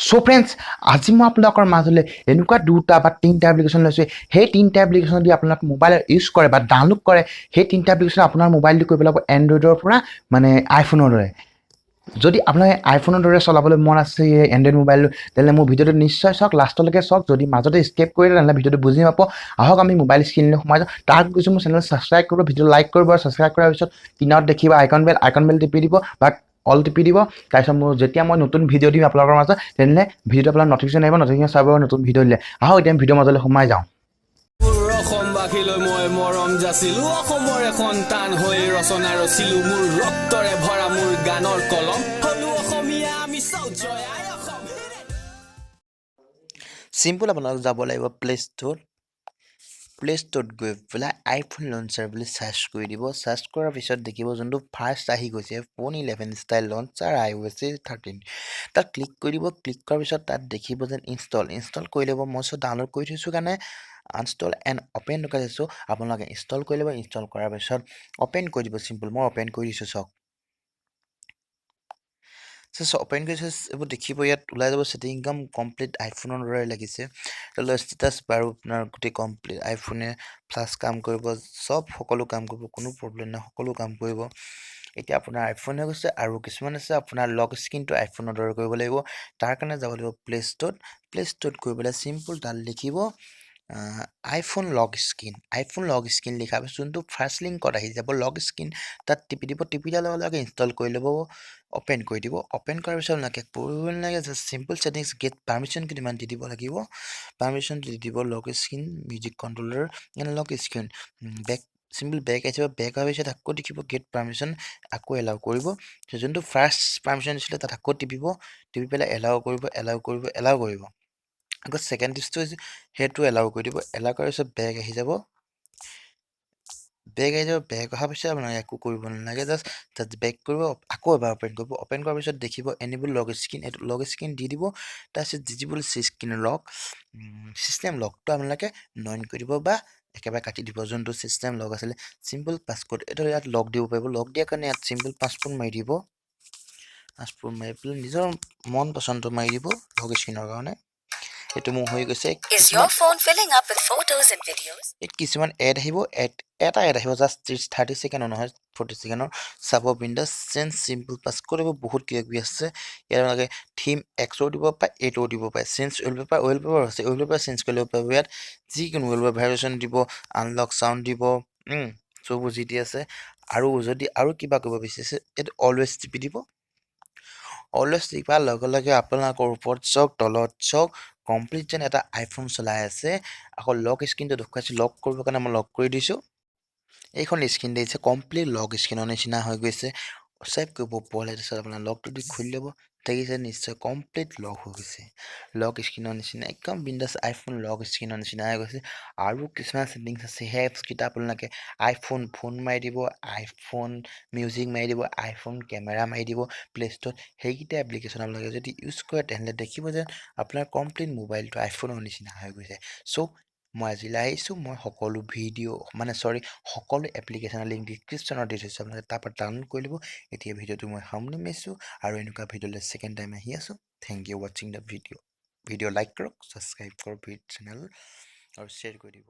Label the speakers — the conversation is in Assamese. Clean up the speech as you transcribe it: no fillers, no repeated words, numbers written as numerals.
Speaker 1: চ' ফ্ৰেণ্ডছ, আজি মই আপোনালোকৰ মাজলৈ এনেকুৱা দুটা বা তিনিটা এপ্লিকেশ্যন লৈছোঁ। সেই তিনিটা এপ্লিকেশ্যন যদি আপোনালোকে মোবাইলত ইউজ কৰে বা ডাউনলোড কৰে, সেই তিনিটা এপ্লিকেশ্যন আপোনাৰ মোবাইলটো কৰি পেলাব এণ্ড্ৰইডৰ পৰা মানে আইফোনৰ দৰে। যদি আপোনালোকে আইফোনৰ দৰে চলাবলৈ মন আছে এই এণ্ড্ৰইড মোবাইলটো, তেনেহ'লে মোৰ ভিডিঅ'টো নিশ্চয় চাওক, লাষ্টলৈকে চাওক। যদি মাজতে স্কিপ কৰি দিয়ে, তেনেহ'লে ভিডিঅ'টো বুজি নাপাব। আহক, আমি মোবাইল স্ক্ৰীণলৈ সোমাই যাওঁ। তাৰ কৈছোঁ, মোৰ চেনেল ছাবস্ক্ৰাইব কৰিব, ভিডিঅ' লাইক কৰিব আৰু ছাবস্ক্ৰাইব কৰাৰ পিছত কিনাৰত দেখিব আইকন বেল, আইকন বেল টিপি দিব বা অল টিপি দিব। তাৰপিছত মোৰ যেতিয়া মই নতুন ভিডিঅ' দিম আপোনালোকৰ মাজত, তেনেহ'লে ভিডিঅ'টো আপোনাৰ নটিফিকেশ্যন আহিব, নটিফিকেশ্যন চাব নতুন ভিডিঅ' দিলে। আহক, এতিয়া আমি ভিডিঅ'ৰ মাজলৈ সোমাই যাওঁ।
Speaker 2: মোৰ অসমবাসীলৈ মই মৰম যাচিলো। অসমৰে সন্তান হৈ ৰচনা ৰচিলো। মোৰ ৰক্তৰে ভৰা মোৰ গানৰ কলম। হলো অসমীয়া আমি চৌ, জয় আই অসম।
Speaker 3: চিম্পল, আপোনালোক যাব লাগিব প্লে ষ্ট'ৰ। প্লে ষ্ট'ৰত গৈ পেলাই আইফোন লঞ্চাৰ বুলি চাৰ্চ কৰি দিব। চাৰ্চ কৰাৰ পিছত দেখিব যোনটো ফাৰ্ষ্ট আহি গৈছে, ফোন 11 ষ্টাইল লঞ্চাৰ iOS 13, তাত ক্লিক কৰি দিব। ক্লিক কৰাৰ পিছত তাত দেখিব যেন ইনষ্টল, ইনষ্টল কৰি ল'ব। মই চব ডাউনলোড কৰি থৈছোঁ কাৰণে আনষ্টল এণ্ড অ'পেন দেখুৱাই। আপোনালোকে ইনষ্টল কৰি ল'ব। ইনষ্টল কৰাৰ পিছত অ'পেন কৰি দিব। চিম্পল, মই অ'পেন কৰি দিছোঁ, চাওক। অ'পেন কৰি এইবোৰ দেখিব, ইয়াত ওলাই যাব। ছেটিং একদম কমপ্লিট আইফোনৰ দৰে লাগিছে। ষ্টেটাছ বাৰু আপোনাৰ গোটেই কমপ্লিট আইফোনে ফ্লাছ কাম কৰিব, চব সকলো কাম কৰিব, কোনো প্ৰব্লেম নাই, সকলো কাম কৰিব। এতিয়া আপোনাৰ আইফোন হৈ গৈছে। আৰু কিছুমান আছে, আপোনাৰ লক স্ক্ৰীনটো আইফোনৰ দৰে কৰিব লাগিব। তাৰ কাৰণে যাব লাগিব প্লে ষ্ট'ৰত। প্লে ষ্ট'ৰত গৈ পেলাই চিম্পল তাত লিখিব আইফোন লক স্ক্ৰীন। আইফোন লক স্ক্ৰীন লিখাৰ পিছত যোনটো ফাৰ্ষ্ট লিংকত আহি যাব লক স্ক্ৰীন, তাত টিপি দিব। টিপি দিয়াৰ লগে লগে ইনষ্টল কৰি ল'ব, অ'পেন কৰি দিব। অ'পেন কৰাৰ পিছত আপোনালোকে কৰিব নালাগে, just simple settings, gate permission কেইটামান দি দিব লাগিব। পাৰ্মিশ্যন দি দিব lock screen, music controller and lock screen. Back, simple back আহিব। বেক হোৱাৰ পিছত আকৌ দেখিব গেট পাৰ্মিশ্যন, আকৌ এলাউ কৰিব। যোনটো ফাৰ্ষ্ট পাৰ্মিশ্যন দিছিলে, তাত আকৌ টিপিব। টিপি পেলাই এলাউ কৰিব, এলাউ কৰিব, এলাউ কৰিব। আকৌ ছেকেণ্ড টিপছটো হৈছে, সেইটো এলাউ কৰি দিব। এলাউ কৰাৰ পিছত বেক আহি যাব। বেক আহি যাব। বেক অহাৰ পিছত আপোনালোকে একো কৰিব নালাগে, জাষ্ট তাত বেক কৰিব, আকৌ এবাৰ অ'পেন কৰিব। অ'পেন কৰাৰ পিছত দেখিব এনেবল লক স্ক্ৰীন, এইটো লক স্ক্ৰীন দি দিব। তাৰপিছত ডিজেবল স্ক্ৰীন লক, ছিষ্টেম লকটো আপোনালোকে নন কৰি দিব বা একেবাৰে কাটি দিব, যোনটো ছিষ্টেম লক আছিলে। চিম্পল পাছক'ড, এইটো ইয়াত লক দিব পাৰিব। লক দিয়াৰ কাৰণে ইয়াত চিম্পল পাছক'ড মাৰি দিব। পাছক'ড মাৰি পেলাই নিজৰ মন পচন্দটো মাৰি দিব লক স্ক্ৰীনৰ কাৰণে। এইটো মোৰ হৈ গৈছে।
Speaker 4: Is your phone filling up with photos and videos?
Speaker 3: ইয়াত কিছুমান এড আহিব। এড এটা এড আহিব, জাষ্ট 30 ছেকেণ্ডৰ নহয়, 40 ছেকেণ্ডৰ চাব। বিন্দাছ চেঞ্জ চিম্পল পাছক'ড, এইবোৰ বহুত কিবা কিবি আছে। ইয়াত আপোনালোকে থিম এক্সও দিব পাৰে, এইটোও দিব পাৰে। চেঞ্জ ৱেলপেপাৰ, ৱেলপেপাৰ আছে, ৱেলপেপাৰ চেঞ্জ কৰি ল'ব পাৰিব। ইয়াত যিকোনো ৱেলপেপাৰ ভাইব্ৰেশ্যন দিব, আনলক চাউণ্ড দিব, চব যি দি আছে। আৰু যদি আৰু কিবা কৰিব বিচাৰিছে, এইটো অলৱেজ টিপি দিব। অলৱেজ টিপাৰ লগে লগে আপোনালোকৰ ওপৰত চাওক, তলত চাওক, কমপ্লিট যেন এটা আইফোন চলাই আছে। আকৌ লক স্ক্ৰীনটো দেখুৱাইছোঁ, লক কৰিবৰ কাৰণে মই লক কৰি দিছোঁ। এইখন স্ক্ৰীন দেখিছে, কমপ্লিট লক স্ক্ৰীনৰ নিচিনা হৈ গৈছে। ছেভ কৰিব পোৱালে তাৰপিছত আপোনাৰ লকটো দি খুলি ল'ব। দেখিছে নিশ্চয়, কমপ্লিট লক হৈ গৈছে, লক স্ক্ৰীনৰ নিচিনা, একদম বিন্দাছ আইফোন লক স্ক্ৰীনৰ নিচিনা হৈ গৈছে। আৰু কিছুমান ছেটিংছ আছে, সেই এপছকেইটা আপোনালোকে আইফোন ফোন মাৰি দিব, আইফোন মিউজিক মাৰি দিব, আইফোন কেমেৰা মাৰি দিব প্লে ষ্ট'ৰত। সেইকেইটা এপ্লিকেশ্যন আপোনালোকে যদি ইউজ কৰে, তেনেহ'লে দেখিব যে আপোনাৰ কমপ্লিট মোবাইলটো আইফোনৰ নিচিনা হৈ গৈছে। চ' মই আজিলৈ আহিছোঁ। মই সকলো ভিডিঅ' মানে চৰি, সকলো এপ্লিকেশ্যনৰ লিংক ডিছক্ৰিপশ্যনত দি থৈছোঁ, আপোনালোকে তাৰপৰা ডাউনলোড কৰি ল'ব। এতিয়া ভিডিঅ'টো মই সামৰণি মাৰিছোঁ আৰু এনেকুৱা ভিডিঅ'লৈ ছেকেণ্ড টাইম আহি আছোঁ। Thank you watching the video. Video like কৰক, ছাবস্ক্ৰাইব কৰক ভিডিঅ' চেনেল আৰু শ্বেয়াৰ কৰি দিব।